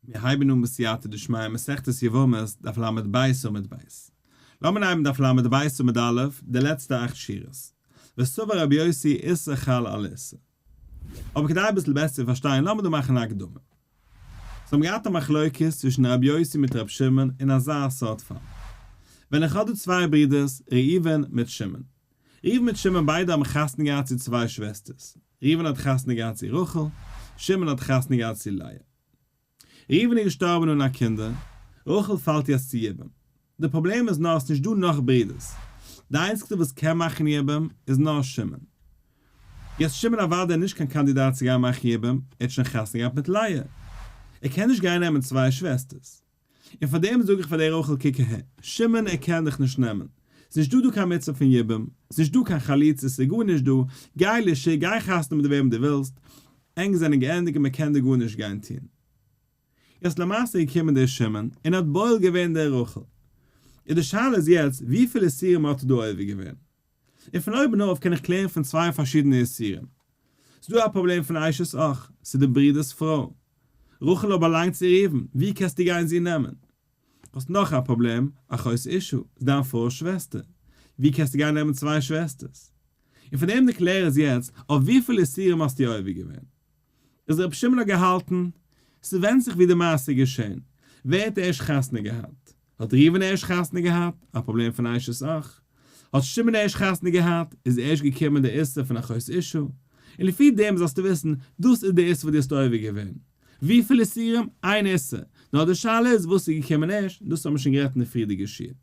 מיר הייבן אן בסייעתא דשמיא מסכת יבמות דף לב עמוד ב'. לאמיר הייבן דף לב עמוד א', די לעצטע אכט שורות. וסבר רבי יוסי איסור חל על איסור. אבער כדי אביסל בעסער צו פארשטיין לאמיר דא מאכן א הקדמה. זיי האבן געהאט א מחלוקת צווישן רבי יוסי מיט רבי שמעון אין אזא סארט פאל. ווען איך האב דא צוויי ברידערס ראובן מיט שמעון. ראובן מיט שמעון ביידע האבן חתונה געהאט צו צוויי שוועסטערס. ראובן האט חתונה געהאט צו רחל, שמעון האט חתונה געהאט צו לאה. ראובן איז געשטארבן אן א קינדער, רחל פאלט יעצט צו יבום. די פראבלעם איז נאר ס'נישט דא נאך ברידערס. די איינציגסטע וואס קען מאכן יבום איז נאר שמעון. יעצט שמעון אוודאי איז נישט קיין קאנדידאט צו גיין מאכן יבום, ער האט שוין חתונה געהאט מיט לאה. ער קען נישט גיין נעמען צוויי שוועסטערס. און פאר דעם זאג איך פאר די רחל קוק אהער, שמעון ער קען דיך נישט נעמען, ס'נישט דא דא קיין מצוה פון יבום, ס'נישט דא קיין חליצה, ס'איז גארנישט דא, גיי לשוק, גיי חתונה מיט וועם דו ווילסט, ענק זענען געענדיגט און מ'קען דיר גארנישט גיין טון. יעצט למעשה איז געקומען דער שמעון און האט בועל געווען דער רחל. און די שאלה איז יעצט וויפיל איסורים האט ער דא עובר געווען? און פון אויבן אויף קען איך קלערן פון צוויי פארשידענע איסורים. ס'דא א פראבלעם פון אשת אח, ס'איז די ברודער'ס פרוי. רחל האט באלאנגט צו ראובן, ווי קענסטו גיין זי נעמען? האסט נאך א פראבלעם, אחות אשה, איז דיין פרוי'ס שוועסטער. ווי קענסטו גיין נעמען צוויי שוועסטערס? און פון דעם די קלער איז יעצט, אויף וויפיל איסורים האסטו עובר געווען? איז רבי שמעון האט געהאלטן, ס'ווענדט זיך ווי די מעשה איז געשען, ווער האט ערשט חתונה געהאט? האט ראובן ערשט חתונה געהאט? א פראבלעם פון אשת אח. האט שמעון ערשט חתונה געהאט? איז ערשט געקומען די איסור פון אחות אשה. און לפי דעם זאלסטו וויסן, דאס איז די איסור וואס דו האסט עובר געווען. וויפיל איסורים? איין איסור. נאר די שאלה איז וואס איז געקומען ערשט, דאס האבן מיר שוין גערעדט אין די פריערדיגע שיעור.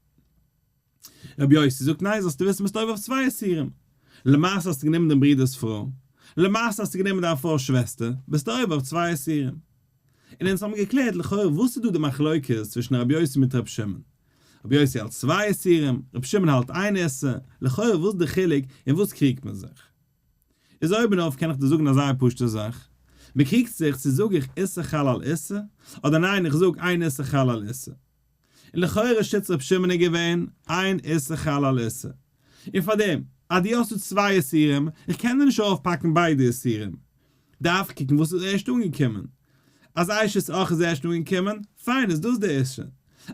רבי יוסי זאגט ניין זאלסטו וויסן ביסט עובר אויף צוויי איסורים, למעשה האסטו גענומען דעם ברודער'ס פרוי, למעשה האסטו גענומען דיין פרוי'ס שוועסטער, ביסטו עובר אויף צוויי איסורים. און אונז האבן געקלערט לכאורה וואס איז דא די מחלוקת צווישן רבי יוסי מיט רבי שמעון? רבי יוסי האלט צוויי איסורים, רבי שמעון האלט איין איסור, לכאורה וואס איז די חילוק און וואס קריגט מען זיך? איז אויבן אויף קען איך דיר זאגן א זייער פשוטע זאך, מען קריגט זיך צו זאג איך איסור חל על איסור, אדער ניין איך זאג אין איסור חל על איסור. און לכאורה שיטת ר' שמעון איז געווען, אין איסור חל על איסור. און פארדעם, אז דו האסט דא צוויי איסורים, איך קען דיר נישט ארויפפאקן ביידע איסורים. דארף איך קוקן וואס איז ערשט אנגעקומען. אז אשת אח איז ערשט אנגעקומען, פיין איז דאס די איסור.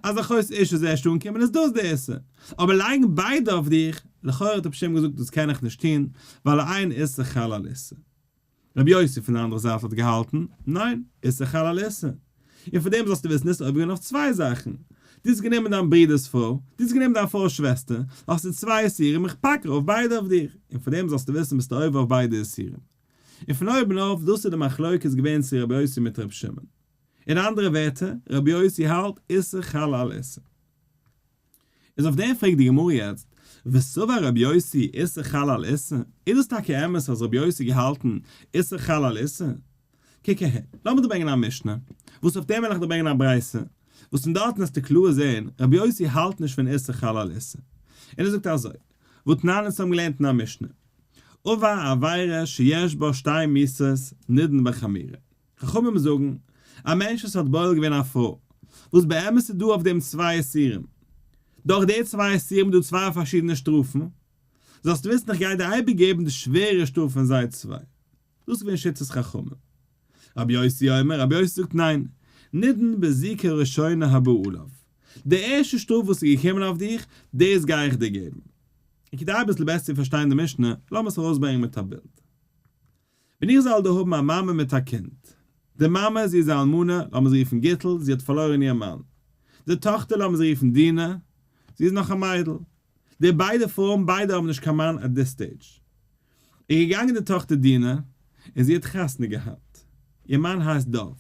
אז אחות אשה איז ערשט אנגעקומען איז דאס די איסור. אבער לייגן ביידע אויף דיך, לכאורה האט ר' שמעון געזאגט דאס קען איך נישט טון, ווייל אין איסור חל על איסור. רבי יוסי פון די אנדערע זייט האט געהאלטן, ניין, איסור חל על איסור. און פון דעם זאלסטו וויסן איז עובר געווען אויף צוויי זאכן. דו האסט גענומען דיין ברודער'ס פרוי, דו האסט גענומען דיין פרוי'ס שוועסטער, האסטו צוויי איסורים, איך פאק ארויף ביידע אויף דיר. און פון דעם זאלסטו וויסן ביסטו עובר אויף ביידע איסורים. און פון אויבן אויף, דאס איז די מחלוקת געווען צו רבי יוסי מיט רבי שמעון. אין אנדערע ווערטער, רבי יוסי האלט איסור חל על איסור. איז אויף דעם פרעגט די גמרא יעצט, וסבר רבי יוסי איסור חל על איסור, איז דאס טאקע אמת אז רבי יוסי געהאלטן איסור חל על איסור? קוק אהער, לאמיר דיר ברענגען א משנה, וואס אויף דעם וועל איך דיר ברענגען א ברייתא, וואס פון דארטן וועסטו קלאר זען, רבי יוסי האלט נישט פון איסור חל על איסור. און ער זאגט אזוי, והתנן אונז האבן געלערנט אין א משנה, עבר עבירה שיש בה שתי מיתות נידון בחמורה. חכמים זאגן, א מענטש וואס האט בועל געווען א פרוי, וואס באמת איז דא אויף דעם צוויי איסורים, דורך די צוויי איסורים איז דא צוויי פארשידענע שטראפן, זאלסטו וויסן איך גיי דיר אייביג געבן די שווערע שטראף פון זיי צוויי. דאס איז געווען שיטת חכמים. רבי יוסי אומר, רבי יוסי זאגט ניין, נידון בזיקה ראשונה הבאה עליו. די ערשטע שטראף וואס איז געקומען אויף דיך, דאס גיי איך דיר געבן. און כדי אביסל בעסער צו פארשטיין די משנה, לאמיר עס ארויסברענגען מיט א בילד. ווען איך זאל דא האבן א מאמע מיט א קינד. די מאמע, זי איז א אלמנה, לאמיר זי רופן גיטל, זי האט פארלוירן איר מאן. די טאכטער, לאמיר זי רופן דינה, זי איז נאך א מיידל. די ביידע פרויען, ביידע האבן נישט קיין מאן at this stage. איז געגאנגען די טאכטער דינה, און זי האט חתונה געהאט. איר מאן הייסט דוב.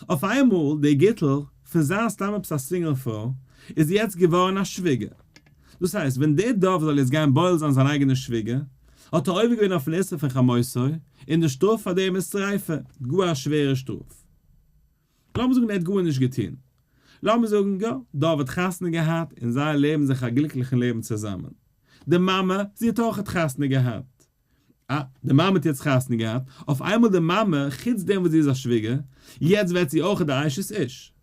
אויף איינמאל, די גיטל, פון זיין סתם עפעס א single פרוי, איז יעצט געווארן א שוויגער. דאס הייסט, ווען דער דוב זאל יעצט גיין בועל זיין זיין אייגענע שוויגער, האט ער עובר געווען אויפן איסור פון חמותו, און די שטראף פאר דעם איז שריפה, גאר א שווערע שטראף. לאמיר זאגן ער האט גארנישט געטון. לאמיר זאגן, יא, דוב האט חתונה געהאט, און זיי לעבן זיך א גליקליכן לעבן צוזאמען. די מאמע, זי האט אויכעט חתונה געהאט. אה, די מאמע האט יעצט חתונה געהאט, אויף איינמאל די מאמע, חוץ דעם וואס זי איז א שוויגער, יעצט ווערט זי אויכעט א אשת איש.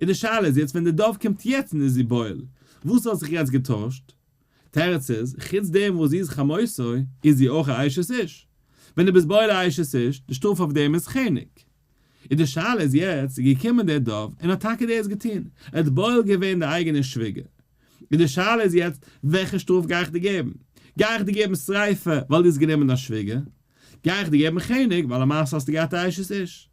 און די שאלה איז יעצט ווען די דוב קומט יעצט און איז זי בועל, וואס האט זיך יעצט געטוישט? תירוץ איז, חוץ דעם וואס זי איז חמותו, איז זי אויך א אשת איש. ווען דו ביסט בועל א אשת איש, די שטראף אויף דעם איז חנק. און די שאלה איז יעצט, איז געקומען דער דוב און האט טאקע דאס געטון, ער האט בועל געווען די אייגענע שוויגער. און די שאלה איז יעצט, וועלכע שטראף גיי איך דיר געבן? גיי איך דיר געבן שריפה ווייל דו האסט גענומען דיין שוויגער? גיי איך דיר געבן חנק ווייל למעשה האסטו געהאט א אשת איש?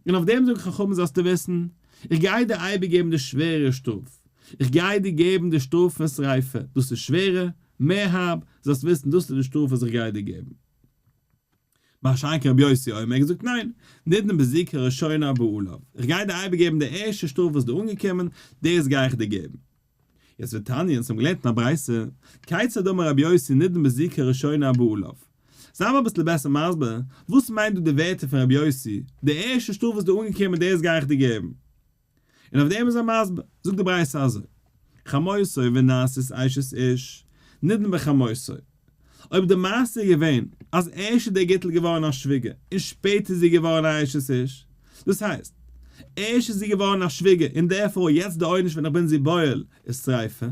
און אויף דעם זאגן חכמים זאלסטו וויסן, איך גיי דיר אייביג געבן די שווערע שטראף, איך גיי דיר געבן די שטראף פון שריפה, דאס איז שווערער, מער הארב, זאלסט וויסן דאס איז די שטראף וואס איך גיי דיר געבן. מה שאין כן רבי יוסי אומר, ער האט געזאגט ניין, נידון בזיקה ראשונה בעליו, איך גיי דיר אייביג געבן די ערשטע שטראף וואס איז דיר אנגעקומען, דאס גיי איך דיר געבן. יעצט ותניא, אונז האבן געלערנט אין א ברייתא, כיצד אמר רבי יוסי נידון בזיקה ראשונה הבאה עליו. זיי מיר אביסל בעסער מסביר, וואס מיינט דא די ווערטער פון רבי יוסי, די ערשטע שטראף וואס איז דיר אנגעקומען דאס גיי איך דיר געבן. און אויף דעם איז ער מסביר, זאגט די ברייתא אזוי, חמותו ונעשית אשת איש, נידון בחמותו. אויב די מעשה איז געווען אז ערשט איז דער גיטל געווארן א שוויגער און שפעטער איז זי געווארן א אשת איש, דאס הייסט, ערשט איז זי געווארן א שוויגער און דערפאר יעצט די עונש ווען איך בין זי בועל איז שריפה,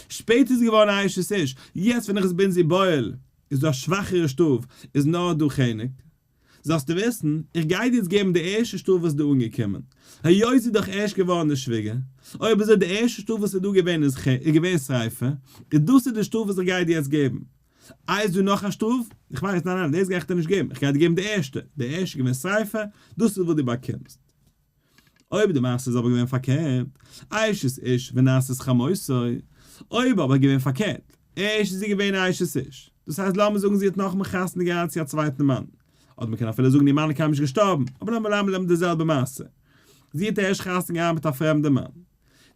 שפעטער איז זי געווארן א אשת איש, יעצט ווען איך בין זי בועל איז דא א שוואכערע שטראף, איז נאר דא חנק. זאלסטו וויסן, איך גיי דיר יעצט געבן די ערשטע שטראף וואס איז דא אנגעקומען. היות זי איז דאך ערשט געווארן די שוויגער, אויב אזוי די ערשטע שטראף וואס איז דא געווען איז געווען שריפה, איז דאס איז די שטראף וואס איך גיי דיר יעצט געבן. איי איז דא נאך א שטראף? איך ווייס, ניין ניין, דאס גיי איך דיר נישט געבן, איך גיי דיר געבן די ערשטע, די ערשטע איז געווען שריפה, דאס איז וואס דו באקומסט. אויב די מעשה איז אבער געווען פארקערט, אשת איש ונעשית חמותו, אויב אבער געווען פארקערט, ערשט איז זי געווען א אשת איש, דאס הייסט לאמיר זאגן זי האט נאכאמאל חתונה געהאט צו א צווייטן מאן, אדער מ'קען אפילו זאגן איר מאן איז קיינמאל נישט געשטארבן, אבער לאמיר בלייבן לעבן די זעלבע מעשה, זי האט ערשט חתונה געהאט מיט א פרעמדע מאן,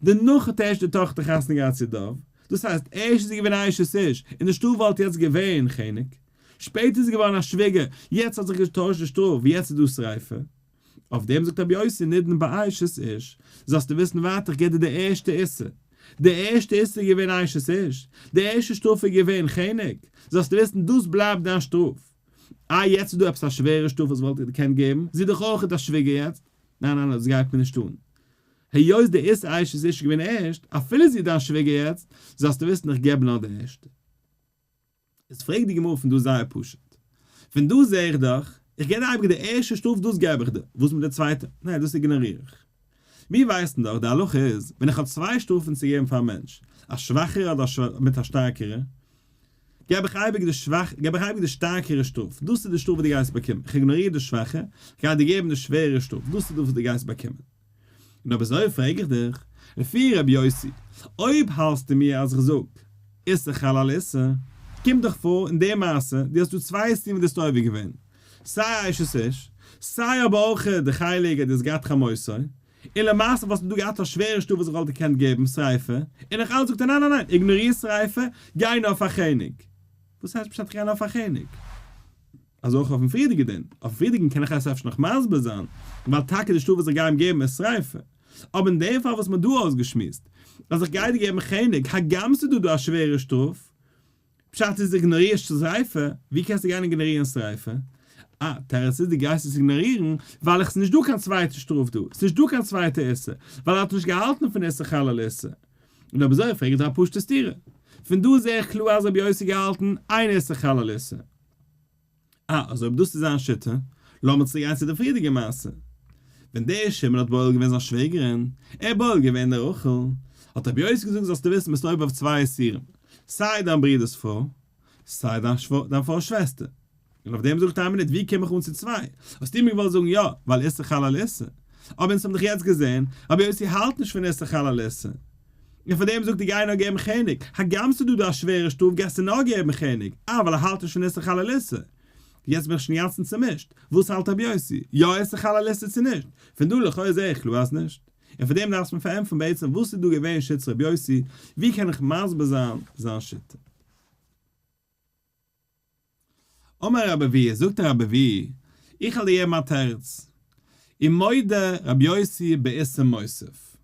דערנאך האט ערשט די טאכטער חתונה געהאט צו דוב, דאס הייסט ערשט איז זי געווען א אשת איש, און די שטראף וואלט יעצט געווען חנק, שפעטער איז זי געווארן א שוויגער, יעצט האט זיך געטוישט די שטראף, יעצט איז דא שריפה. אויף דעם זאגט רבי יוסי נידון באשת איש, זאלסטו וויסן ווייטער איך גיב דיר די ערשטע איסור, די ערשטע איסור איז געווען אשת איש, די ערשטע שטראף איז געווען חנק, זאלסטו וויסן דאס בלייבט דיין שטראף. איי יעצט איז דא עפעס א שווערע שטראף וואס וואלט איך געקענט געבן, זי איז דאך אויך א שוויגער יעצט, ניין ניין דאס גייט מיר נישט אן, היות די איסור אשת איש איז געווען ערשט, אפילו זי איז דיין שוויגער יעצט, זאלסטו וויסן איך געב נאר די ערשטע. איז פרעגט די גמרא פון דא זייער פשוט, פון דא זעה איך דאך, איך געב דיר אייביג די ערשטע שטראף דאס געב איך דיר, וואס מיט די צווייטע? ניין דאס איגנאריר איך. מיר ווייסן דאך די הלכה איז, ווען איך האב צוויי שטראפן צו געבן פאר א מענטש, א שוואכערע אדער א מיט א שטארקערע, געב איך אייביג די שוואכ געב איך אייביג די שטארקערע שטראף, דאס איז די שטראף וואס דו גייסט באקומען, איך איגנאריר די שוואכע, איך גיי דיר געבן די שווערע שטראף, דאס איז דאס וואס דו גייסט באקומען. און אויב אזוי פרעג איך דיך, לפי רבי יוסי, אויב האלסטו מיר אז איך זאג איסור חל על איסור, קומט דאך פאר אין די מעשה, דו האסט דא צוויי איסורים וואס דו האסט עובר געווען, סיי אשת איש, סיי אבער אויך די חלק אז דו האסט געהאט חמותו, און למעשה וואלסטו דא געהאט א שווערע שטראף וואס איך וואלט געקענט געבן, שריפה, און נאך אלץ זאגט ער ניין ניין ניין, איגנאריר שריפה, גיי נאר פאר חנק. וואס הייסט פשט איך גיי נאר פאר חנק? אזוי אויך אויפן פריערדיגע דין, אויפן פריערדיגן קען איך עס אפשר נאך מסביר זיין, ווייל טאקע די שטראף וואס איך גיי אים געבן איז שריפה. אבער אין דעם פאל וואס מ'האט דא אויסגעשמועסט, אז איך גיי דיר געבן חנק, הגם ס'איז דא דא א שווערע שטראף, פשט איז איגנארירסט שריפה, ווי קענסטו גיין איגנארירן שריפה? אה, תירוץ איז דו גייסט עס איגנארירן ווייל איך ס'נישט דא קיין צווייטע שטראף דא, ס'נישט דא קיין צווייטע איסור, ווייל ער האט נישט געהאלטן פון איסור חל על איסור. און אויב אזוי פרעג איך דיר א פשוטע סתירה. פון דא זע איך קלאר אז רבי יוסי געהאלטן אין איסור חל על איסור. אה, אז אויב דאס איז זיין שיטה, לאמיר צוריק גיין צו די פריערדיגע מעשה. ווען דער שמעון האט בועל געווען זיין שוועגערין, ער בועל געווען די רחל, האט רבי יוסי געזאגט זאלסטו וויסן ביסט עובר אויף צוויי איסורים, סיי דיין ברודער'ס פרוי, סיי דיין פרוי'ס שוועסטער. און אויף דעם זאגט איין מינוט ווי קום איך אן צו צוויי? האסטו מיר געוואלט זאגן יא, ווייל איסור חל על איסור. אבער אונז האבן דאך יעצט געזען, רבי יוסי האלט נישט פון איסור חל על איסור. און פאר דעם זאגט ער גיי נאר געבן חנק, הגם ס'איז דא דא א שווערע שטראף גייסטו נאר געבן חנק, אה ווייל ער האלט נישט פון איסור חל על איסור. יעצט בין איך שוין אינגאנצן צומישט, וואס האלט רבי יוסי? יא איסור חל על איסור צו נישט? פון דא לכאו' זעה איך קלאר אז נישט. און פאר דעם דארפסט מיר פארענטפערן בעצם וואס איז דא געווען שיטת רבי יוסי, ווי קען איך מסביר זיין זיין שיטה? אמר רבי אבהו, זאגט רבי אבהו, איך וועל דיר געבן א תירוץ, ומודה רבי יוסי באיסור מוסיף.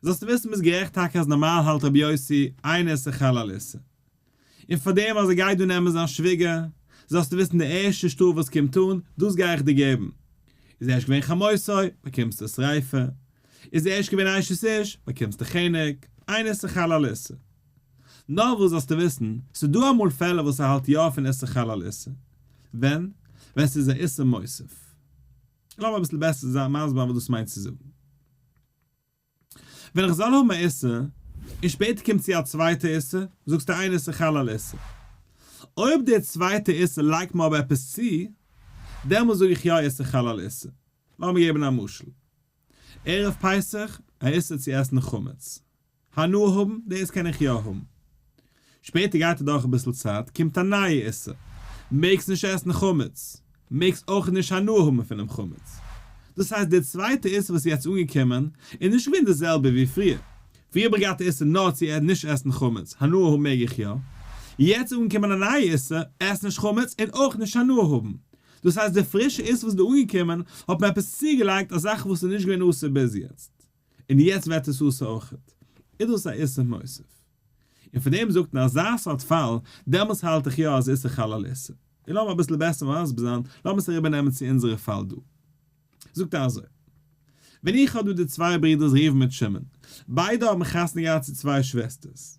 זאלסטו וויסן ביסט גערעכט טאקע אז נארמאל האלט רבי יוסי אין איסור חל על איסור, און פארדעם אז ער גייט דא נעמען זיין שוויגער, זאלסטו וויסן די ערשטע שטראף וואס קומט אן, דאס גיי איך דיר געבן. איז ערשט געווען חמותו, באקומסטו שריפה. איז ערשט געווען אשת איש, באקומסטו חנק, אין איסור חל על איסור. נאר וואס זאלסטו וויסן, ס'איז דא אמאל פעלער וואס ער האלט יא פון איסור חל על איסור. ווען? ווען ס'איז א איסור מוסיף. לאמיר אביסל בעסער זיין מסביר זיין וואס דאס מיינט צו זאגן. ווען איך זאל האבן א איסור, און שפעטער קומט צו א צווייטע איסור, זאגסטו אין איסור חל על איסור. אויב דער צווייטע איסור לייגט מיר אבער עפעס צו, דעמאלס זאג איך יא איסור חל על איסור. לאמיר געבן א משל. ערב פסח, א איסור צו עסן חמץ. הנאה האבן, דאס קען איך יא האבן. שפעטער גייט אדורך אביסל צייט, קומט א נייע איסור. מעגסט נישט עסן חמץ. מעגסט אויך נישט הנאה האבן פונעם חמץ. דאס הייסט די צווייטע איסור וואס איז יעצט אנגעקומען, איז נישט געווען די זעלבע ווי פריער. פריער האב איך געהאט א איסור נאר צו נישט עסן חמץ, הנאה האבן מעג איך יא. יעצט איז אנגעקומען א נייע איסור, עס נישט חמץ און אויך נישט הנאה האבן. דאס הייסט די פרישע איסור וואס איז דא אנגעקומען, האט מען עפעס צוגעלייגט א זאך וואס איז נישט געווען אסור ביז יעצט. און יעצט ווערט עס אסור אויכעט. איז דאס א איסור מוסיף. און פון דעם זאגט אין אזא סארט פאל, דעמאלס האלט איך יא אז איסור חל על איסור. און לאמיר אביסל בעסער מסביר זיין, לאמיר עס אריבער נעמען צו אונזערע פאל דא. זאגט ער אזוי. ווען איך האב דא די צוויי ברידערס ראובן מיט שמעון, ביידע האבן חתונה געהאט צו צוויי שוועסטערס.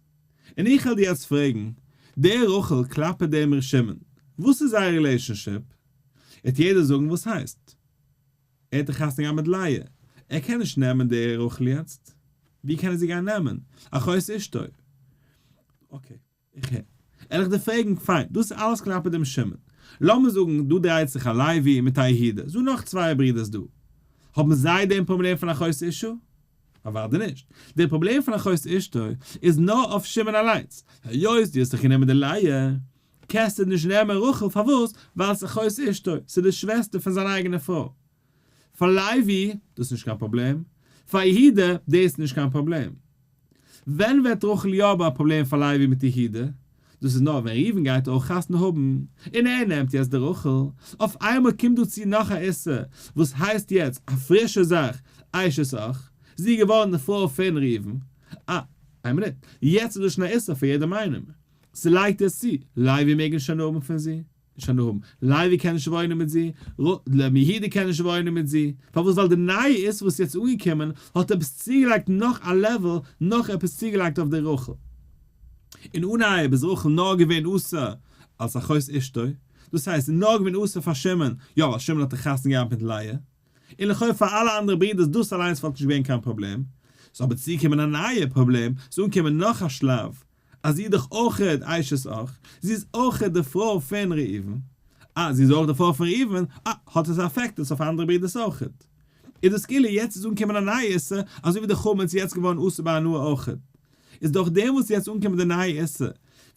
און איך וועל דיר יעצט פרעגן, דער רחל כלפי דעם ר' שמעון, וואס איז זייער relationship? וועט יעדער זאגן וואס הייסט? ער האט דאך חתונה געהאט מיט לאה, ער קען נישט נעמען די רחל יעצט, ווי קען ער זי גיין נעמען? אחות אשתו. okay, איך הער. וועל איך דיר פרעגן, פיין, דאס איז אלעס כלפי דעם שמעון. לאמיר זאגן דא דרייט זיך א לוי מיט א יהודה, ס'דא נאך צוויי ברידערס דא. האבן זיי דעם פראבלעם פון אחות אשתו? אוודאי נישט. דער פראבלעם פון אחות אשתו איז נאר אויף שמעון אליינס. היות דו האסט דאך גענומען די לאה, קענסטו נישט נעמען רחל, פארוואס? ווייל ס'איז אחות אשתו, ס'איז די שוועסטער פון זיין אייגענע פרוי. פאר לוי, דאס איז נישט קיין פראבלעם. פאר יהודה, דאס איז נישט קיין פראבלעם. ווען ווערט רחל יא אבער א פראבלעם פאר לוי מיט יהודה? דאס איז נאר ווען ראובן גייט אויך חתונה האבן, און ער נעמט יעצט די רחל. אויף איינמאל קומט דא צו נאך א איסור, וואס הייסט יעצט א פרישע זאך, אשת אח, זי איז געווארן די פרוי פון ראובן. אה, איין מינוט, יעצט איז דאס שוין א איסור פאר יעדעם איינעם. ס'לייגט עס צו, לוי מעג נישט הנאה האבן פון זי, נישט הנאה האבן, לוי קען נישט וואוינען מיט זי, יהודה קען נישט וואוינען מיט זי, פארוואס ווייל די נייע איסור וואס איז יעצט אנגעקומען האט עפעס צוגעלייגט נאך א level, נאך עפעס צוגעלייגט אויף די רחל. אין אנהייב איז רחל נאר געווען אסור אלס אחות אשתו, דאס הייסט נאר געווען אסור פאר שמעון, יא ווייל שמעון האט דאך חתונה געהאט מיט לאה, און לכאו' פאר אלע אנדערע ברידערס דאס אליינס וואלט נישט געווען קיין פראבלעם, ס'איז אבער צוגעקומען א נייע פראבלעם, ס'איז אנגעקומען נאך א שלב, אז זי איז דאך אויכעט אשת אח, זי איז אויכעט די פרוי פון ראובן, אה זי איז אויך די פרוי פון ראובן, אה האט עס א אפעקט עס אויף אנדערע ברידערס אויכעט. איז דאס כאילו יעצט איז אנגעקומען א נייע איסור, אזוי ווי די חמץ איז יעצט געווארן אסור בהנאה אויכעט. איז דורך דעם וואס איז יעצט אנגעקומען די נייע איסור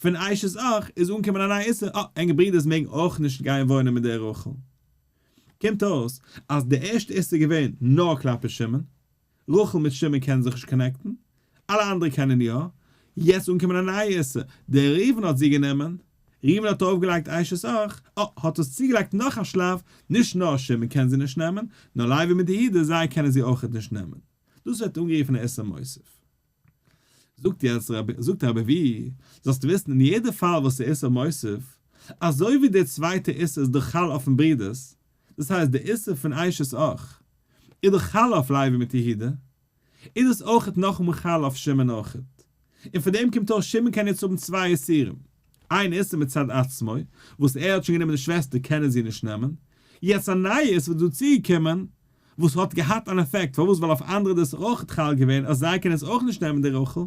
פון אשת אח, איז אנגעקומען א נייע איסור, אה ענקער ברידערס מעגן אויך נישט גיין וואוינען מיט דער רחל. קומט אויס אז די ערשטע איסור איז געווען נאר כלפי שמעון, רחל מיט שמעון קענען זיך נישט connect ן, אלע אנדערע קענען יא, יעצט אנגעקומען א נייע איסור, דער ראובן האט זי גענומען, ראובן האט ארויפגעלייגט אשת אח, אה, האט עס צוגעלייגט נאך א שלב, נישט נאר שמעון קען זי נישט נעמען, נאר לוי מיט יהודה זיי קענען זי אויכעט נישט נעמען. דאס ווערט אנגערופן א איסור מוסיף. זאגט יעצט רבי, זאגט רבי אבהו, זאלסטו וויסן אין יעדע פאל וואס ס'איז איסור מוסיף, אזוי ווי דער צווייטער איסור איז דאך חל אויפן ברודערס, דאס הייסט די איסור פון אשת אח איז דאך חל אויף לוי מיט יהודה, איז דאס אויכעט נאכאמאל חל אויף שמעון אויכעט. און פון דעם קומט אויס שמעון קען יעצט האבן צוויי איסורים, איין איסור מצד עצמו, וואס ער האט שוין גענומען די שוועסטער קען ער זי נישט נעמען, יעצט א נייע איסור וואס איז דא צוגעקומען, וואס האט געהאט אן אפעקט, פארוואס ווייל אויף אנדערע איז דאס אויכעט חל געווען אז זיי קענען עס אויך נישט נעמען די רחל,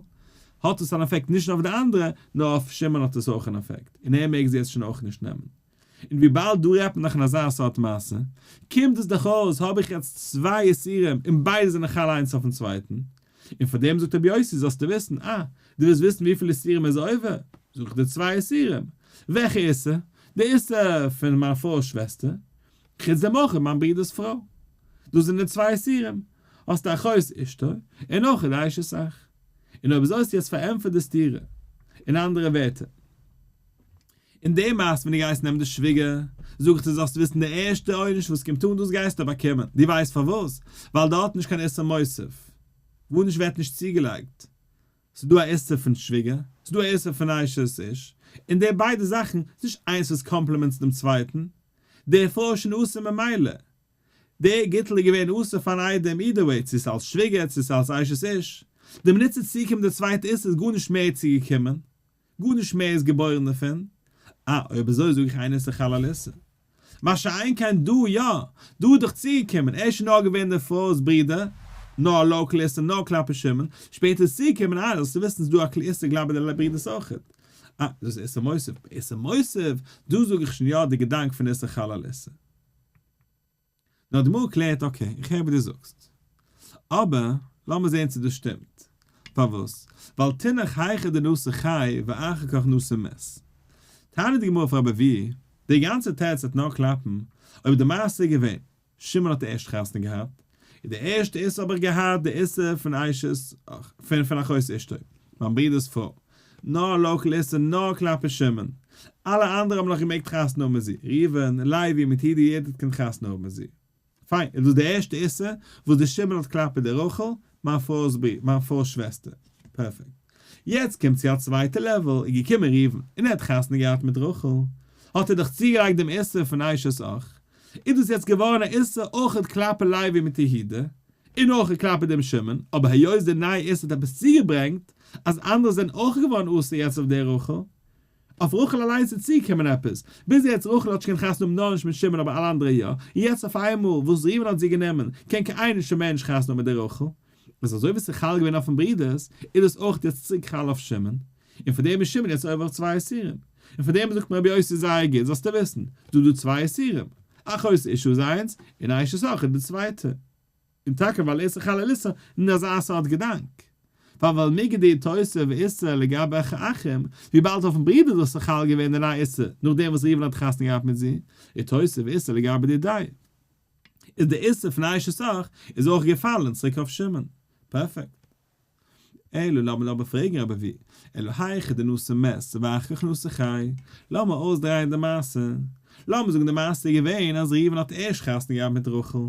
האט עס אן אפעקט נישט נאר אויף די אנדערע, נאר אויף שמעון האט עס אויך אן אפעקט, און ער מעג זי יעצט שוין אויך נישט נעמען. און וויבאלד דא רעדט מען דאך אין אזא סארט מעשה, קומט עס דאך אויס האב איך יעצט צוויי איסורים און ביידע זענען חל איינס אויפן צווייטן, און פאר דעם זאגט רבי יוסי זאלסטו וויסן, אה, דו ווילסט וויסן וויפיל איסורים איז עובר, זאג איך דיר צוויי איסורים, וועלכע איסור? די איסור פון מיין פרוי'ס שוועסטער, חוץ דעם אויך מיין ברודער'ס פרוי, דאס זענען די צוויי איסורים, האסטו אחות אשתו, און אויך די אשת אח. און אויב אזוי האסטו יעצט פארענטפערט די סתירה, אין אנדערע ווערטער. אין די מעשה ווען דו גייסט נעמען די שוויגער, זאג איך דיר זאלסט וויסן די ערשטע עונש וואס קומט אן דאס גייסטו באקומען, דו ווייסט פארוואס? ווייל דארט נישט קיין איסור מוסיף, גארנישט ווערט נישט צוגעלייגט, ס'איז דא א איסור פון שוויגער, ס'איז דא א איסור פון אשת איש, און די ביידע זאכן איז נישט איינס וואס complements דעם צווייטן, די פרוי איז שוין אסור ממילא, די גיטל איז געווען אסור פארן איידעם either way, צו ס'איז אלס שוויגער צו ס'איז אלס אשת איש, די מינוט ס'איז צוגעקומען די צווייטע איסור איז גארנישט מער צוגעקומען, גארנישט מער איז געבוירן דערפון. אה, אויב אזוי זאג איך אין איסור חל על איסור. מה שאין כן דא יא, דא איז דאך צוגעקומען, ערשט איז נאר געווען די פרוי'ס ברודער, נאר א local איסור נאר כלפי שמעון, שפעטער איז צוגעקומען אה זאלסטו וויסן ס'איז דא א איסור כלפי די ברודערס אויכעט. אה, דאס איז איסור מוסיף. ביי איסור מוסיף, דא זאג איך שוין יא די געדאנק פון איסור חל על איסור. נאר די גמרא קלערט okay, איך הער וואס דו זאגסט. אבער, לאמיר זען צו דאס שטימט. פארוואס? ווייל תינח היכא דנשא חי ואחר כך נשא מת. טענה'ט די גמרא אויף רבי אבהו, די גאנצע תירוץ וועט נאר קלאפן אויב די מעשה איז געווען, שמעון האט ערשט חתונה געהאט, און די ערשטע איסור האב איך געהאט די איסור פון אשת פון פון אחות אשתו, מיין ברודער'ס פרוי, נאר local איסור נאר כלפי שמעון, אלע אנדערע האבן נאך געמעגט חתונה האבן מיט זי, ראובן, לוי מיט יהודה יעדער האט געקענט חתונה האבן מיט זי. פיין, איז דאס די ערשטע איסור וואס די שמעון האט כלפי די רחל, מיין פרוי'ס ברי, מיין פרוי'ס שוועסטער. פערפעקט. יעצט קומט צו א צווייטע level, איז געקומען ראובן, און ער האט חתונה געהאט מיט רחל, האט ער דאך צוגעלייגט דעם איסור פון אשת אח, איז דאס יעצט געווארן א איסור אויכעט כלפי לוי מיט יהודה, און אויכעט כלפי דעם שמעון, אבער היות די נייע איסור האט עפעס צוגעברענגט אז אנדערע זענען אויך געווארן אסור יעצט אויף דער רחל, אויף רחל אליינס איז צוגעקומען עפעס, ביז יעצט רחל האט נישט קיין חתונה האבן נאר נישט מיט שמעון אבער אלע אנדערע יא, און יעצט אויף איינמאל וואס ראובן האט זי גענומען, קען קיין איין נישט מער נישט חתונה האבן מיט דער רחל. איז אזוי ווי ס'איז חל געווען אויפן ברודערס, איז דאס אויך יעצט צוריק חל אויף שמעון, און פאר דעם איז שמעון יעצט עובר אויף צוויי איסורים. און פאר דעם זאגט מיר רבי יוסי זייער גוט, זאלסטו וויסן, דא דא צוויי איסורים, אחות אשה איז איינס, און אשת אח איז די צווייטע. און טאקע ווייל איסור חל על איסור, און אזא סארט געדאנק. ווייל ווייל מיגו דאיתותב איסור לגבי אחים, וויבאלד אויפן ברודער איז דאס חל געווען די נייע איסור, נאכדעם וואס ראובן האט חתונה געהאט מיט זי, איתותב איסור לגבי דידיה. איז די איסור פון אשת אח איז אויך געפאלן צוריק אויף שמעון. פערפעקט. אלא לאמיר אבער פרעגן רבי אבהו, אלא היכא דנשא מת ואחר כך נשא חי, לאמיר אויסדרייען די מעשה, לאמיר זאגן די מעשה איז געווען אז ראובן האט ערשט חתונה געהאט מיט רחל,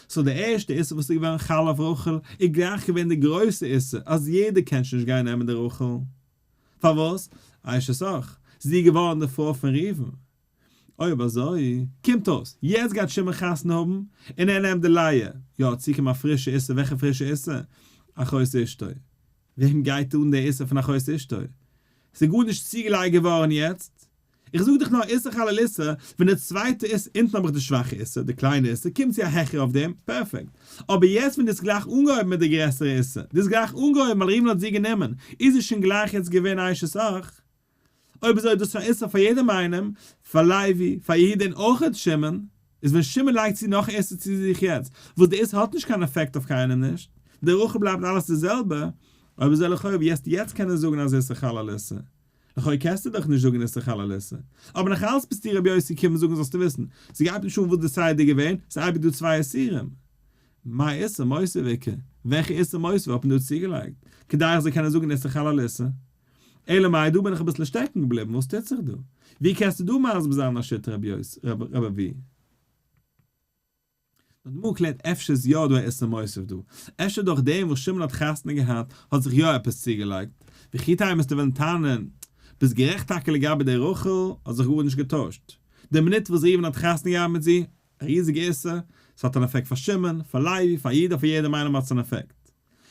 so די ערשטע איסור וואס איז געווארן חל אויף רחל איז גלייך געווען די גרויסע איסור אז יעדער קען שוין נישט גיין נעמען די רחל, פארוואס? אשת אח, זי איז געווארן די פרוי פון ראובן, אויב אזוי, קומט אויס, יעצט גייט שמעון חתונה האבן, און ער נעמט די לאה, יא, צוקומען א פרישע איסור, וועלכע פרישע איסור? אחות אשתו. וועם גייט אן די איסור פון אחות אשתו? ס'איז גארנישט צוגעלייגט געווארן יעצט. איך זאג דיך נאר איסור חל על איסור, ווען די צווייטע איסור, אונטן האב איך די שוואכע איסור, די קליינע איסור, קומט צו א העכער אויף דעם, פערפעקט. אבער יעצט ווען דו האסט גלייך אנגעהויבן מיט די גרעסערע איסור, דו האסט גלייך אנגעהויבן ווייל ראובן האט זי גענומען, איז זי שוין גלייך יעצט געווען אשת אח. אויב אזוי איז דאס שוין איסור פאר יעדעם איינעם, פאר לוי, פאר יהודה און אויכעט שמעון, איז ווען שמעון לייגט צו נאך איסור צו זיך יעצט, וואס די איסור האט נישט קיין אפעקט אויף קיינעם נישט, די רחל בלייבט אלעס די זעלבע, אויב אזוי לכאו' ווי העסטו יעצט קענען זאגן אז איסור חל על איסור? לכאו' קענסטו דאך נישט זאגן איסור חל על איסור. אבער נאך אלץ ביסטו רבי יוסי קומען זאגן זאלסטו וויסן, ס'גייט נישט אן וואס די סדר איז געווען, ס'איז אייביג דא צוויי איסורים. מאי איסור מוסיף איכא? וועלכע איסור מוסיף האט מען דא צוגעלייגט? כדי איך זאל קענען זאגן איסור חל על איסור? אלא מאי דא בין איך אביסל שטעקן געבליבן, וואס טוט זיך דא? ווי קענסטו דא מסביר זיין א שיטה רבי יוסי, רבי אבהו? נאר די גמרא קלערט אפשר איז יא דא א איסור מוסיף דא, אפשר דורך דעם וואס שמעון האט חתונה געהאט האט זיך יא עפעס צוגעלייגט, וכי תימא וועסטו וועלן טענה'ן, ביסט גערעכט טאקע לגבי די רחל האט זיך גארנישט געטוישט, די מינוט וואס ראובן האט חתונה געהאט מיט זי, א ריזיגע איסור, ס'האט אן אפעקט פאר שמעון, פאר לוי, פאר יהודה, פאר יעדעם איינעם האט עס אן אפעקט.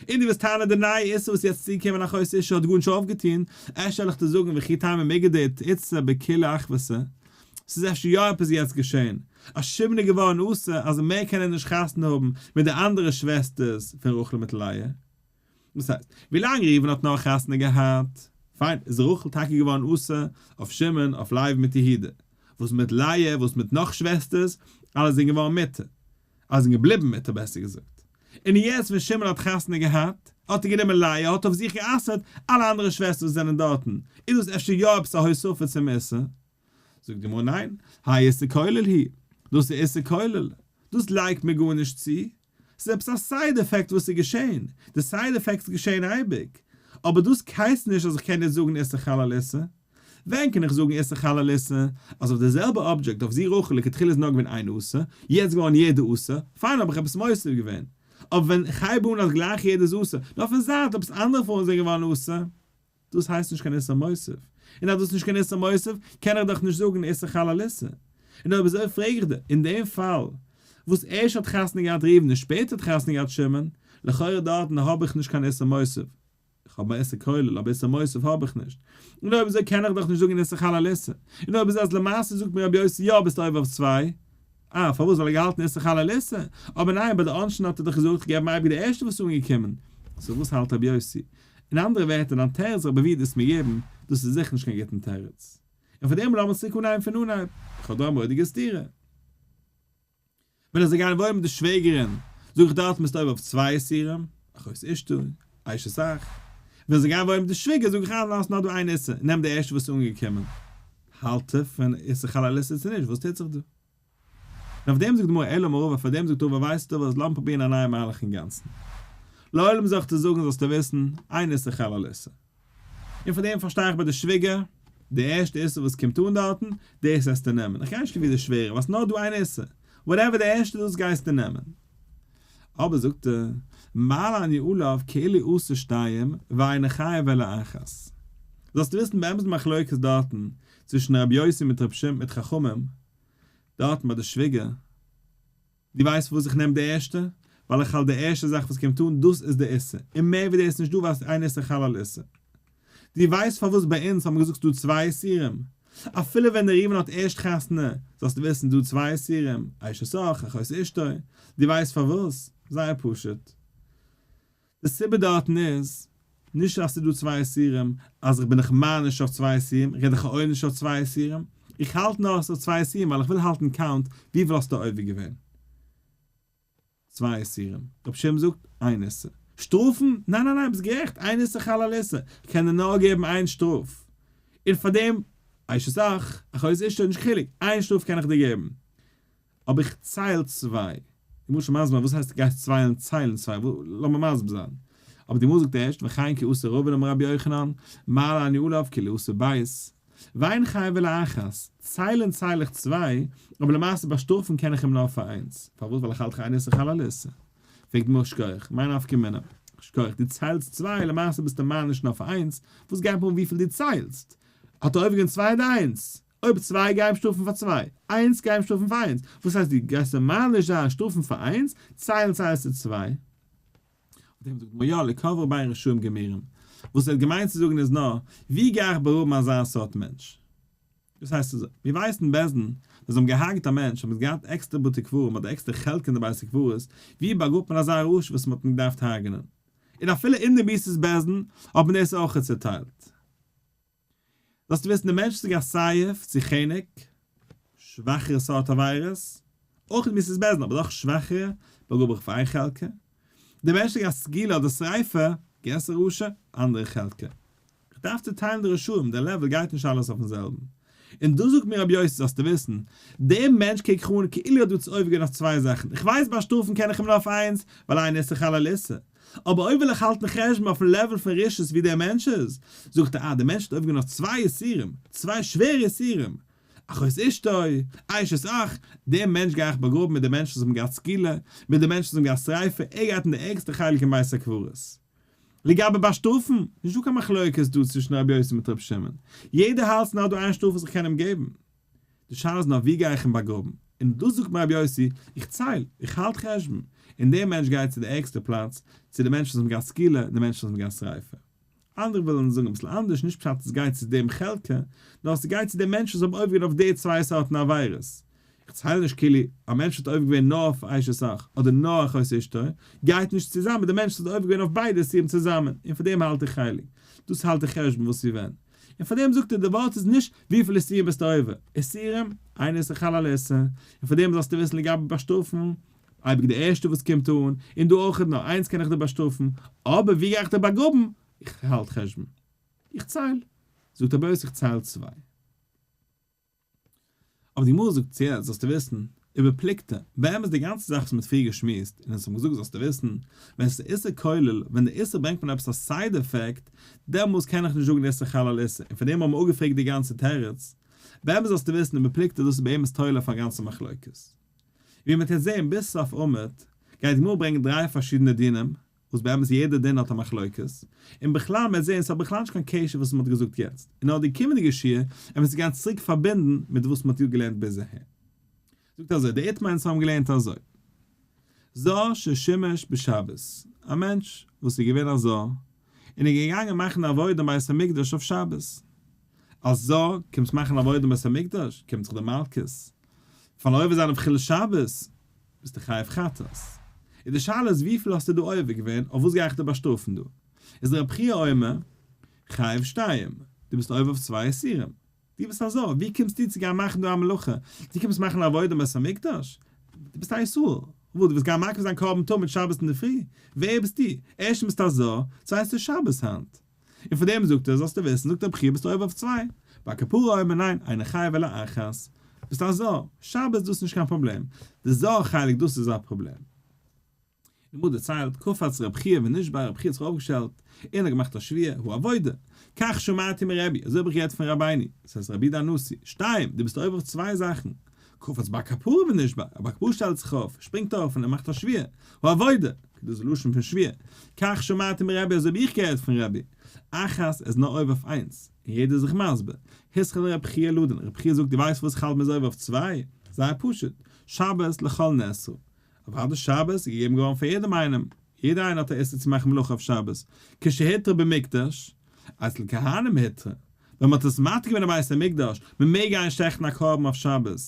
און דו וועסט טענה'ן די נייע איסור וואס יעצט צוגעקומען אחות אשה האט גארנישט אויפגעטון, אפשר וועל איך דיר זאגן וכי תימא מיגו דאיתתא בכולה אחוותא, ס'איז אפשר יא עפעס יעצט געשען, אז שמעון איז געווארן אסור אז מער קען ער נישט חתונה האבן מיט די אנדערע שוועסטערס פון רחל מיט לאה. דאס הייסט, ווילאנג ראובן האט נאר חתונה געהאט, פיין, איז רחל טאקע געווארן אסור אויף שמעון, אויף לוי מיט יהודה, וואס מיט לאה, וואס מיט נאך שוועסטערס, אלע זענען געווארן מותר. אלע זענען געבליבן מותר בעסער געזאגט. און יעצט ווען שמעון האט חתונה געהאט, האט ער גענומען לאה, האט אויף זיך גע'אסר'ט אלע אנדערע שוועסטערס וואס זענען דארטן, איז דאס אפשר יא עפעס א הוספה צום איסור? זאגט די גמרא ניין, האי איסור כולל הוא, דאס איז איסור כולל, דאס לייגט מיר גארנישט צו, ס'איז עפעס א side effect וואס איז געשען, די side effect איז געשען אייביג, אבער דאס הייסט נישט אז איך קען יעצט זאגן איסור חל על איסור. ווען קען איך זאגן איסור חל על איסור? אז אויף די זעלבע אבדזשעקט אויף זי רחל לכתחילה איז נאר געווען איין איסור, יעצט געווארן יעדע איסור, פיין האב איך עפעס מוסיף געווען. אבער ווען איך הייב אן אז גלייך יעדע איז אסור, נאר פון זייט עפעס אנדערע פרויען זענען געווארן אסור, דאס הייסט נישט קיין איסור מוסיף. און אז דאס איז נישט קיין איסור מוסיף, קען איך דאך נישט זאגן איסור חל על איסור. און אויב אזוי פרעג איך דיר, אין דעם פאל וואס ערשט האט חתונה געהאט ראובן און שפעטער האט חתונה געהאט שמעון, לכאורה דארטן האב איך נישט קיין איסור מוסיף. איך האב א איסור כולל, אבער איסור מוסיף האב איך נישט. און אויב אזוי קען איך דאך נישט זאגן איסור חל על איסור. און אויב אזוי אז למעשה זאגט מיר רבי יוסי יא ביסט עובר אויף צוויי. אה, פארוואס? ווייל ער האט געהאלטן איסור חל על איסור? אבער ניין, ביי די עונשין האט ער דאך געזאגט איך געב אייביג די ערשטע וואס איז אנגעקומען. סאו וואס האלט רבי יוסי? אין אנדערע ווערטער, דיין תירוץ רבי אבהו דו האסט מיר געגעבן, דאס איז זיכער נישט קיין גוטן תירוץ. און פאר דעם לאמיר צוריק אנהייבן פון אנהייב. איך האב דא א מורא'דיגע סתירה. ווען איך זאל גיין וואוינען מיט די שוועגערין, זאג איך דארט מ'איז עובר אויף צוויי איסורים, אחות אשתו, אשת אח. ווען איך זאל גיין וואוינען מיט די שוויגער, זאג איך אה ניין ס'נאר דא איין איסור, נעם די ערשטע וואס איז אנגעקומען. האלט ער פון איסור חל על איסור צו נישט? וואס טוט זיך דא? און אויף דעם זאגט די גמרא אלא אמר רבא, פאר דעם זאגט רבא ווייסטו וואס, לאמיר פרובירן א נייע מהלך אינגאנצן. לעולם זאלסטו זאגן זאלסטו וויסן, אין איסור חל על איסור. און פאר דעם פארשטיי איך ביי די שוויגער, די ערשטע איסור וואס קומט אן דארטן, דאס וועסטו נעמען, איך גיי נישט ווי די שווערע, ווייל ס'נאר דא איין איסור, whatever די ערשטע דאס גייסטו נעמען. אבער זאגט ער, מעלה אני עליו כאילו עשה שתיים ואינו חייב אלא אחת. זאלסטו וויסן באמת די מחלוקת דארטן צווישן רבי יוסי מיט רבי שמעון מיט חכמים, דארטן ביי די שוויגער, דו ווייסט פארוואס איך נעם די ערשטע? ווייל איך האלט די ערשטע זאך וואס קומט אן דאס איז די איסור, און מער ווי דאס איז נישט דא ווייל אין איסור חל על איסור. דו ווייסט פארוואס ביי אונז האט מען געזאגט ס'דא צוויי איסורים? אפילו ווען דער ראובן האט ערשט חתונה, זאלסטו וויסן ס'דא צוויי איסורים, אשת אח, אחות אשתו. דו ווייסט פארוואס? זייער פשוט. די סיבה דארטן איז, נישט אז ס'איז דא צוויי איסורים, אז איך בין דיך מעניש אויף צוויי איסורים, איך גיב דיך א עונש אויף צוויי איסורים, איך האלט נאר אז ס'איז צוויי איסורים ווייל איך וויל האלטן count וויפיל האסטו עובר געווען. צוויי איסורים. רבי שמעון זאגט, איין איסור. שטראפן? ניין ניין ניין ביסט גערעכט, אין איסור חל על איסור, איך קען דיר נאר געבן איין שטראף. און פארדעם, אשת אח, אחות אשתו, נישט קיין חילוק, איין שטראף קען איך דיר געבן. אבער איך צייל צוויי. די גמרא שוין מסביר וואס הייסט גייסט צוויילן ציילן צוויי, לאמיר מסביר זיין. אבער די גמרא זאגט ערשט וכן כי אתא רבין אמר רבי יוחנן, מעלה אני עליו כאילו עשה ב', ואין חייב אלא אחת, ציילן צייל איך צוויי, אבער למעשה באשטראפן קען איך אים נאר פאר איינס, פארוואס ווייל איך האלט אין איסור חל על איסור. פרעגט די גמרא שכוח, מאי נפקא מינה? שכוח, דו ציילסט צוויי, למעשה ביסטו מעניש נאר פאר איינס, וואס גייט מיר אן וויפיל דו ציילסט? האט ער עובר געווען צוויי אדער איינס? אויב צוויי גיי אים שטראפן פאר צוויי, איינס גיי אים שטראפן פאר איינס, וואס הייסט דו גייסט אים מעניש זיין שטראפן פאר איינס, ציילן ציילסטו צוויי. אויף דעם זאגט מען יא לקוברו בין רשעים גמורים. וואס ער האט געמיינט צו זאגן איז נאר, ווי גיי איך באגראבן אזא סארט מענטש? דאס הייסט אזוי, מיר ווייסן בית דין, ווען זיי האבן געהארגעט א מענטש האבן זיי געהאט עקסטערע בתי קברים אדער עקסטערע חלקה אין די בית הקברות, ווי באגראבט מען אזא רשע וואס מען האט אים געדארפט הרג'נען? און אפילו אין די מיתת בית דין האט מען דאס אויך צוטיילט. זאלסטו וויסן די מענטש איז גע'סייף צו חנק, שוואכערע סארט עבירות, אויך מיתת בית דין אבער דאך שוואכערע, באגראב איך פאר איין חלקה. די מענטש איז גע'סקילה אדער שריפה, גרעסערע רשע, אנדערע חלקה. איך דארף צוטיילן די רשעים, די level גייט נישט אלעס אויפן זעלבן. און דאס זאגט מיר רבי יוסי זאלסטו וויסן, דער מענטש קוק איך אן כאילו האט דא צו עובר געווען אויף צוויי זאכן, איך ווייס באשטראפן קען איך אים נאר אויף איינס, ווייל אין איסור חל על איסור. אבער אויב וויל איך האלטן חשבון אויפן level פון רשעות ווי דער מענטש איז, זאגט ער אה, דער מענטש האט עובר געווען אויף צוויי איסורים, צוויי שווערע איסורים, אחות אשתו, אשת אח, דעם מענטש גיי איך באגראבן מיט די מענטשן וואס האבן געהאט סקילה, מיט די מענטשן וואס האבן געהאט שריפה, ער גייט אין די ערגסטע חלק אין בית הקברות. לגבי באשטראפן, נישט דא קיין מחלוקת דא צווישן רבי יוסי מיט רבי שמעון, יעדער האלט ס'נאר דא איין שטראף וואס איך קען אים געבן, די שאלה איז נאר ווי גיי איך אים באגראבן, און דאס זאגט מיר רבי יוסי, איך צייל, איך האלט חשבון, און דער מענטש גייט צו די ערגסטע פלאץ, צו די מענטשן וואס האבן געהאט סקילה, די מענטשן וואס האבן געהאט שריפה. אנדערע ווילן זאגן אביסל אנדערש, נישט פשט עס גייט צו דעם חלקה, נאר ס'גייט צו די מענטשן וואס האבן עובר געווען אויף די צוויי סארטן עבירות. איך צייל נישט כאילו א מענטש האט עובר געווען נאר אויף אשת אח אדער נאר אחות אשתו, גייט נישט צוזאמען מיט די מענטש וואס האט עובר געווען אויף ביידע איסורים צוזאמען, און פאר דעם האלט איך חלק. דאס האלט איך חשבון וואס ווי ווען. און פאר דעם זאגט ער די ווארט איז נישט וויפיל איסורים ביסטו עובר, איסורים, אין איסור חל על איסור, און פאר דעם זאלסטו וויסן לגבי באשטראפן, אייביג די ערשטע וואס קומט אן, און דא אויכעט נאר איינס קען איך דיר באשטראפן, אבער ווי גיי איך דיר באגראבן, איך האלט חשבון, איך צייל, זאגט רבי יוסי איך צייל צוויי. אבער די גמרא זאגט צו יעצט זאלסטו וויסן, ובפלוגתא, באמת די גאנצע זאך וואס מ'האט פריער געשמועסט, און אונז האבן געזאגט זאלסטו וויסן, ווען ס'איז איסור כולל, ווען די איסור ברענגט מיר עפעס א side effect, דעמאלס קען איך נישט זאגן איסור חל על איסור, און פאר דעם האבן מיר אפגעפרעגט די גאנצע תירוץ. באמת זאלסטו וויסן, ובפלוגתא דאס איז באמת תולה פאר גאנצע מחלוקת. ווי מ'טוט זעהן ביז סוף עמוד, גייט די גמרא ברענגען דריי פארשידענע דינים, וואס באמת יעדע דין האט א מחלוקת, און בכלל מ'וועט זעהן ס'האט בכלל נישט קיין קשר וואס מ'האט געזאגט יעצט, און נאר די קומענדיגע שיעור וועט מען עס גיין צוריק פארבינדן מיט וואס מ'האט יא געלערנט ביז אהער. זאגט אזוי, די איתמר אונז האבן געלערנט אזוי, זר ששימש בשבת, א מענטש וואס איז געווען א זר, און איז געגאנגען מאכן עבודה אין בית המקדש אויף שבת, אלס זר קומסט מאכן עבודה אין בית המקדש, קומט זיך דיר מלקות. פארן עובר זיין אויף חילול שבת ביסטו חייב חטאת. און די שאלה איז וויפיל האסטו דא עובר געווען, אויף וואס גיי איך דיר באשטראפן דא? איז רב חייא אומר, חייב שתיים, דו ביסט עובר אויף צוויי איסורים. דו ביסט א זר, ווי קומסטו צו גיין מאכן דא א מלאכה? דו קומסט מאכן א עבודה אין בית המקדש? דו ביסט א ישראל. וואס, דו ווילסט גיין מקריב זיין קרבן תמיד שבת אינדערפרי? ווער ביסטו? ערשטנס ביסטו א זר, צווייטנס איז שבת היינט. און פאר דעם זאגט ער, זאלסטו וויסן, זאגט רב חייא ביסטו עובר אויף צוויי. בר קפרא אומר ניין, אינו חייב אלא אחת. ביסט א זר. שבת דאס איז נישט קיין פראבלעם. די זר חלק דאס איז א פראבלעם. די גמרא דערציילט, קפץ רב חייא ונשבע, רב חייא האט זיך אויפגעשטעלט, און האט געמאכט א שבועה, העבודה, כך שמעתי מרבי, אזוי האב איך געהערט פון רבינו, דאס הייסט רבי יהודה הנשיא, שתיים, דו ביסט עובר אויף צוויי זאכן, קפץ בר קפרא ונשבע, א בר קפרא שטעלט זיך אויף, שפרינגט אויף און ער מאכט א שבועה, העבודה, דאס איז לשון פון שבועה, כך שמעתי מרבי, אזוי האב איך געהערט פון רבי, אחת, ער איז נאר עובר אויף איינס, און יעדער איז זיך מסביר, התחיל רב חייא לדון, רב חייא זאגט דו ווייסט וואס איך האלט מ'איז עובר אויף צוויי? זייער פשוט, שבת לכל נאסרה, אוודאי שבת איז געגעבן געווארן פאר יעדעם איינעם, יעדער איינער האט א איסור צו מאכן מלאכה אויף שבת, כשהותרה במקדש, אצל כהנים הותרה, ווען מען האט עס מתיר געווען אין בית המקדש, מען מעג גיין שעכטן א קרבן אויף שבת,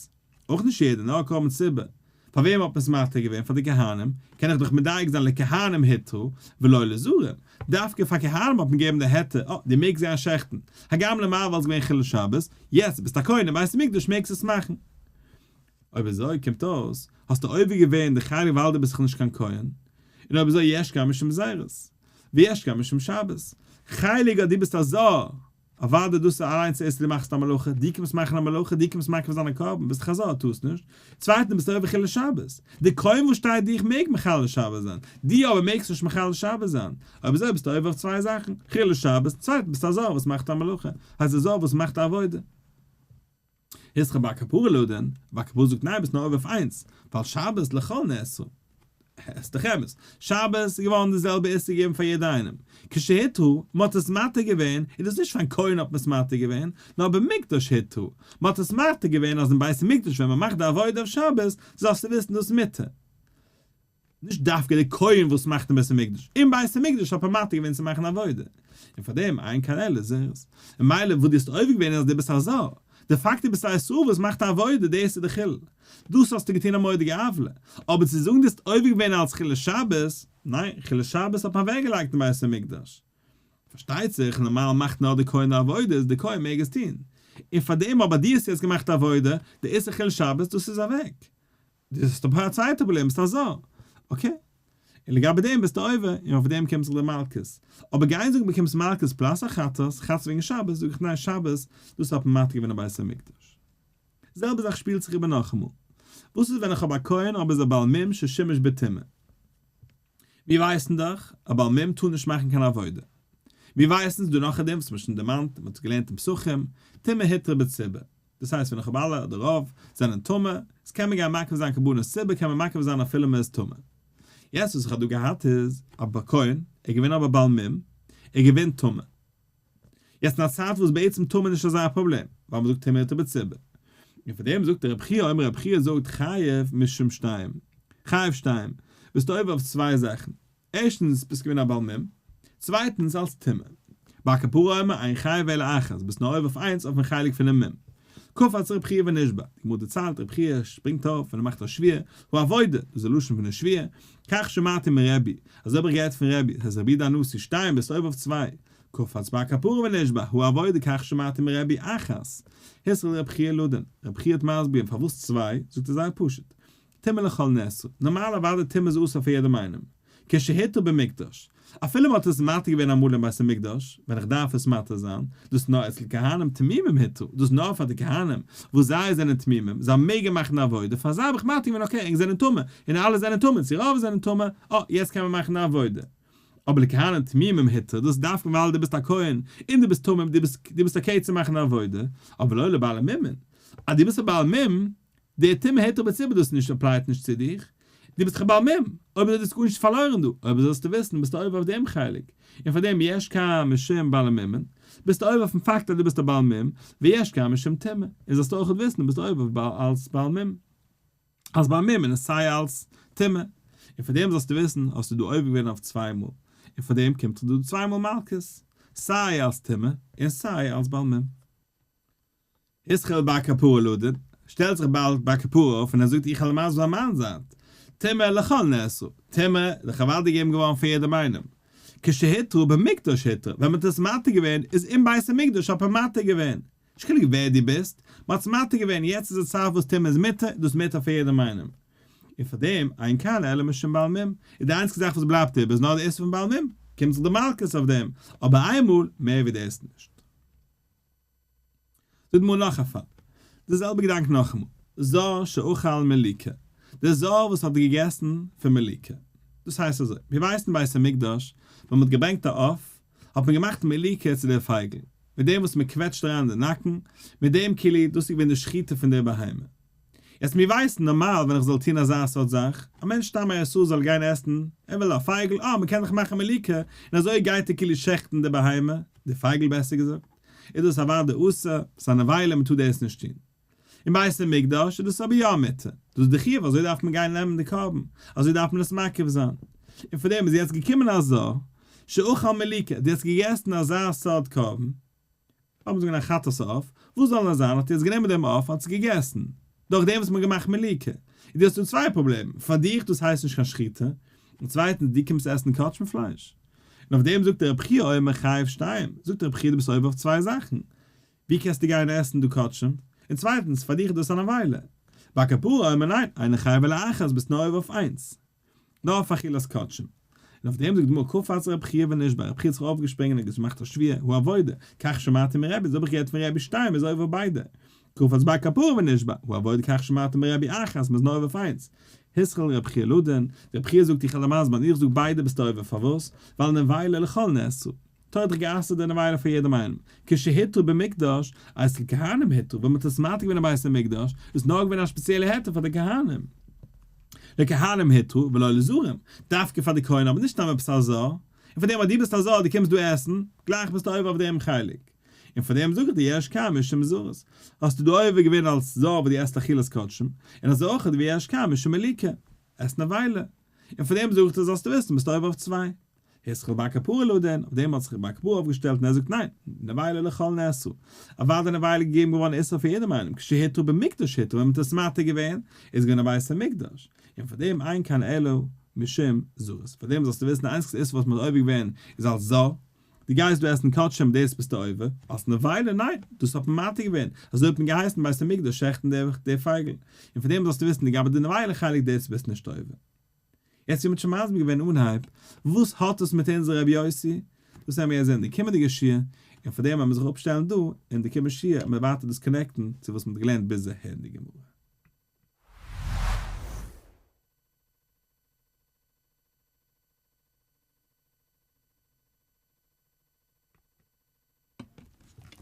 אויך נישט יעדער, נאר א קרבן ציבור, פאר וועם האט מען עס מתיר געווען, פאר די כהנים, קען איך דאך מדייק זיין לכהנים הותרה, ולא לזרים, דווקא פאר כהנים האט מען געגעבן די היתר, אה, דו מעגסט גיין שעכטן, הגם למעלה וואלט עס געווען חילול שבת, יעצט ביסט א כהן אין בית המקדש מעגסט עס מאכן. אויב אזוי קומט אויס האסטו עובר געווען די חלק ווייל דו ביסט דאך נישט קיין כהן, און אויב אזוי יש כאן משום זרות ויש כאן משום שבת, חלק אז דו ביסט א זר, אוודאי דאס איז אליינס איסור דו מאכסט א מלאכה, דו קומסט מאכן א מלאכה, דו קומסט מקריב זיין א קרבן, ביסט דאך א זר טארסט נישט, צווייטנס ביסטו עובר חילול שבת, די כהן וואס שטייט דיך מעג מחלל שבת זיין, דו אבער מעגסט נישט מחלל שבת זיין, אויב אזוי ביסטו עובר אויף צוויי זאכן, חילול שבת, צווייטנס ביסטו א זר וואס מאכט א מלאכה, הייסט א זר וואס מאכט א עבודה. התחיל בר קפרא לדון, בר קפרא זאגט ניין ביסט נאר עובר אויף איינס, ווייל שבת לכל נאסרה. עס איז דאך אמת, שבת איז געווארן די זעלבע איסור געגעבן פאר יעדער איינעם, כשהותרה, מען האט עס מתיר געווען, איז דאס נישט פארן כהן האט מען עס מתיר געווען, נאר במקדש הותרה, מען האט עס מתיר געווען אז אין בית המקדש ווען מען מאכט די עבודה אויף שבת, זאלסטו וויסן דאס מותר. נישט דווקא די כהן וואס מאכט אין בית המקדש, אין בית המקדש האט מען מתיר געווען צו מאכן עבודה, און פאר דעם אין כאן אלא זרות. און מילא וואס דו האסט עובר געווען איז אז דו ביסט א זר, די פאקט דו ביסט א ישראל וואס מאכט א עבודה דאס איז די חילול, דאס האסטו געטון א מורא'דיגע עוולה, אבער צו זאגן דו האסט עובר געווען אלס חילול שבת, ניין, חילול שבת האט מען אוועק געלייגט אין בית המקדש. פארשטייט זיך נארמאל מאכט נאר די כהן די עבודה איז די כהן מעג עס טון, און פאר דעם אבער דו האסט יעצט געמאכט עבודה, די איסור חילול שבת דאס איז אוועק. דו האסט אבער א צווייטע פראבלעם, ביסט א זר. okay. און לגבי דעם ביסטו עובר, און אויף דעם קומט זיך די מלקות. אבער גיין זאגן באקומסט מלקות plus א חטאת, חטאת וועגן שבת, זאג איך ניין שבת, דאס האט מען מתיר געווען אין בית המקדש. זעלבע זאך שפילט זיך איבער נאכאמאל. וואס איז ווען איך האב א כהן אבער איז א בעל מום ששימש בטומאה? מיר ווייסן דאך, א בעל מום טאר נישט מאכן קיין עבודה. מיר ווייסן ס'דא נאך א דין וואס מ'האט שוין דערמאנט, מ'האט עס געלערנט אין פסחים, טומאה הותרה בציבור. דאס הייסט ווען איך האב אלע אדער רוב זענען טמא, איז קען מען גיין מקריב זיין קרבנות ציבור קען מען מקריב זיין אפילו מען איז טמא. יעצט וואס איך האב דא געהאט איז, א כהן, ער איז געווען אבער בעל מום, ער איז געווען טמא. יעצט אין א צייט וואס בעצם טמא איז נישט אזא פראבלעם, ווייל מ'זאגט טומאה הותרה בציבור. און פאר דעם זאגט רב חייא אומר רב חייא זאגט חייב משום שתיים, חייב שתיים, ביסטו עובר אויף צוויי זאכן, ערשטנס ביסט געווען א בעל מום, צווייטנס אלס טומאה. בר קפרא אומר אין חייב אלא אחת, ביסט נאר עובר אויף איינס אויפן חלק פונעם מום. קפץ רב חייא ונשבע, די גמרא דערציילט רב חייא שפרינגט אויף און ער מאכט א שבועה, העבודה, דאס איז די לשון פון די שבועה, כך שמעתי מרבי, אזוי האב איך געהערט פון רבי, דאס הייסט רבי יהודה הנשיא, שתיים ביסט עובר אויף צוויי, קפץ בר קפרא ונשבע, העבודה כך שמעתי מרבי אחת. התחיל רב חייא לדון, רב חייא האט מסביר געווען פארוואס צוויי, זאגט ער זייער פשוט, טומאה לכל נאסרה, נארמאל אוודאי טומאה איז אסור פאר יעדעם איינעם, כשהותרה במקדש, אפילו מען האט עס מתיר געווען אמאל אין בית המקדש, ווען איך דארף עס מתיר זיין, דאס נאר אצל כהנים תמימים הותרה, דאס נאר פאר די כהנים וואס זיי זענען תמימים, זיי מעגן מאכן די עבודה, פאר זיי האב איך מתיר געווען okay ענק זענען טמא, און אלע זענען טמא, צו רוב זענען טמא, אה יעצט קען מען מאכן די עבודה. אבער לכהנים תמימים הותרה, דאס דווקא ווייל דו ביסט א כהן, און דו ביסט תמים, דו ביסט דו ביסט okay צו מאכן די עבודה, אבער לא לבעלי מומין, אז דו ביסט א בעל מום, די טומאה הותרה בציבור דאס נישט apply ט נישט צו דיך, דו ביסט דאך א בעל מום, אויב אזוי דו האסט גארנישט פארלוירן דא, אויב אזוי זאלסטו וויסן ביסטו עובר אויף דעם חלק, און פאר דעם יש כאן משום בעלי מומין, ביסטו עובר אויפן פאקט אז דו ביסט א בעל מום, ויש כאן משום טומאה, און זאלסטו אויכעט וויסן דו ביסט עובר אלס בעל מום, אלס בעל מום און סיי אלס טומאה, און פאר דעם זאלסטו וויסן האסטו דא עובר געווען אויף צוויי מאל, און פאר דעם קומט דיר דא צוויי מאל מלקות, סיי אלס טומאה און סיי אלס בעל מום. התחיל בר קפרא לדון. שטעלט זיך באלד בר כפרה אויף און ער זאגט איך וועל מסביר זיין מיין זייט, טומאה לכל נאסרה, טומאה איז דאך אוודאי געגעבן געווארן פאר יעדעם איינעם, כשהותרה במקדש הותרה, ווען מען האט עס מתיר געווען איז אין בית המקדש האט מען מתיר געווען, נישט קיין חילוק ווער דו ביסט, מען האט עס מתיר געווען, יעצט איז די צייט וואס טומאה איז מותר, איז דאס מותר פאר יעדעם איינעם. און פאר דעם, אין כאן אלא משום בעל מום, איז די איינציגע זאך וואס בלייבט איבער איז נאר די איסור פון בעל מום, קומט זיך די מלקות אויף דעם, אבער איינמאל, מער ווי דאס נישט. זאגט די גמרא נאך א פאל, די זעלבע געדאנק נאכאמאל, זר שאכל מליקה, דער זר וואס האט געגעסן פון מליקה, דאס הייסט אזוי, מיר ווייסן בית המקדש ווען מען האט געברענגט א עוף, האט מען געמאכט מליקה צו דער פייגל, מיט דעם וואס מען קוועטשט אריין די נאקן, מיט דעם כאילו דאס איז געווען די שחיטה פון דער בהמה. יעצט מיר ווייסן נארמאל ווען איך זאל טון אזא סארט זאך, א מענטש סתם א ישראל זאל גיין עסן, ער וויל א פייגל, אה מען קען דאך מאכן מליקה, און אזוי גייט ער כאילו שעכטן די בהמה, די פייגל בעסער געזאגט, איז דאס אוודאי אסור, ס'איז א נבילה מען טאר דאס נישט טון. אין בית המקדש איז דאס אבער יא מותר, דאס איז די חיוב אזוי דארף מען גיין נעמען די קרבן, אזוי דארף מען עס מקריב זיין. און פאר דעם איז יעצט געקומען א זר שאכל מליקה, האט יעצט געגעסן אזא סארט קרבן, לאמיר זאגן א חטאת עוף, וואס זאל נאר זיין, האט יעצט גענומען דעם עוף און האט עס געגעסן, דורך דעם וואס מען האט געמאכט מליקה, איז דו האסט דא צוויי פראבלעמען, פאר דיך דאס הייסט נישט קיין שחיטה, און צווייטנס דו קומסט עסן קדשים פלייש. און אויף דעם זאגט רב חייא אומר חייב שתיים, זאגט רב חייא דו ביסט עובר אויף צוויי זאכן, ווי קענסטו גיין עסן דא קדשים? און צווייטנס, פאר דיך איז דאס א נבילה. בר כפרה אומר ניין, אינו חייב אלא אחת, ביסט נאר עובר אויף איינס. נאר אויף אכילת קדשים. און אויף דעם זאגט די גמרא קפץ רב חייא ונשבע, רב חייא האט זיך אויפגעשפרינגען און געמאכט א שבועה, הא עבודה, כך שמעתי מרבי, אזוי האב איך געהערט פון רבי שתיים איז עובר ביידע. קפץ בר כפרה ונשבע, הא עבודה כך שמעתי מרבי אחת, מ'איז נאר עובר אויף איינס. התחיל רב חייא לדון, רב חייא זאגט איך וועל דיר מסביר זיין, איך זאג ביידע ביסטו עובר פארוואס? ווייל נבילה לכל נאסרה. תורה האט דאך גע'אסר'ט די נבילה פאר יעדעם איינעם, כשהותרה במקדש, אצל כהנים הותרה, ווען מ'האט עס מתיר געווען אין בית המקדש, איז נאר געווען א שפעציעלע היתר פאר די כהנים. לכהנים הותרה ולא לזרים, דווקא פאר די כהנים אבער נישט סתם עפעס א זר, און פאר דעם אז דו ביסט א זר דו קומסט דא עסן, גלייך ביסטו עובר אויף דעם חלק. און פאר דעם זאג איך דיר יש כאן משום זרות, האסטו דא עובר געווען אלס זר וואס דו עסט אכילת קדשים, און אזוי אויך ויש כאן משום מליקה, עסט נבילה. און פאר דעם זאג איך דיר זאלסטו וויסן ביסטו עובר אויף צוויי. התחיל בר כפרה לדון, אויף דעם האט זיך בר כפרה אויפגעשטעלט און ער זאגט ניין, נבילה לכל נאסרה, אוודאי נבילה איז געגעבן געווארן איסור פאר יעדעם איינעם, כשהותרה במקדש הותרה, ווען מען האט עס מתיר געווען, איז געווען א בית המקדש, און פאר דעם אין כאן אלא משום זרות, פאר דעם זאלסטו וויסן די איינציגסטע איסור וואס מען האט עובר געווען איז אלס זר, דו גייסט דא עסן קדשים דאס ביסטו עובר, אלס נבילה ניין, דאס האט מען מתיר געווען, אזוי האט מען געהייסן בית המקדש שעכטן די פייגל, און פאר דעם זאלסטו וויסן לגבי די נבילה חלק דאס ביסטו נישט עובר. יעצט ווי מ'האט שוין מסביר געווען אנהייב, וואס האט עס מיט אונזער רבי יוסי? דאס וועלן מיר יעצט זען אין די קומענדיגע שיעור, און פאר דעם וועלן מיר זיך אפשטעלן דא, אין די קומענדיגע שיעור וועלן מיר ווייטער דאס connect ן צו וואס מ'האט געלערנט ביז אהער אין די גמרא.